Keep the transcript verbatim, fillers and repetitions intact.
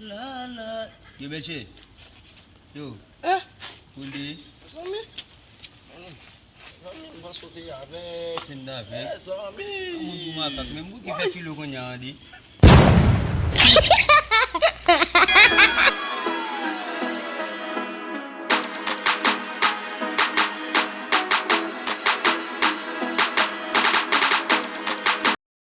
La, la. Yo, Bètye. Yo. Eh, Kounde. Zanmi. Zanmi, m panse w te avèk. Se m t avèk. Eh, zanmi. Moun pou makak, men moun ki fè kilo kounye a, Andy.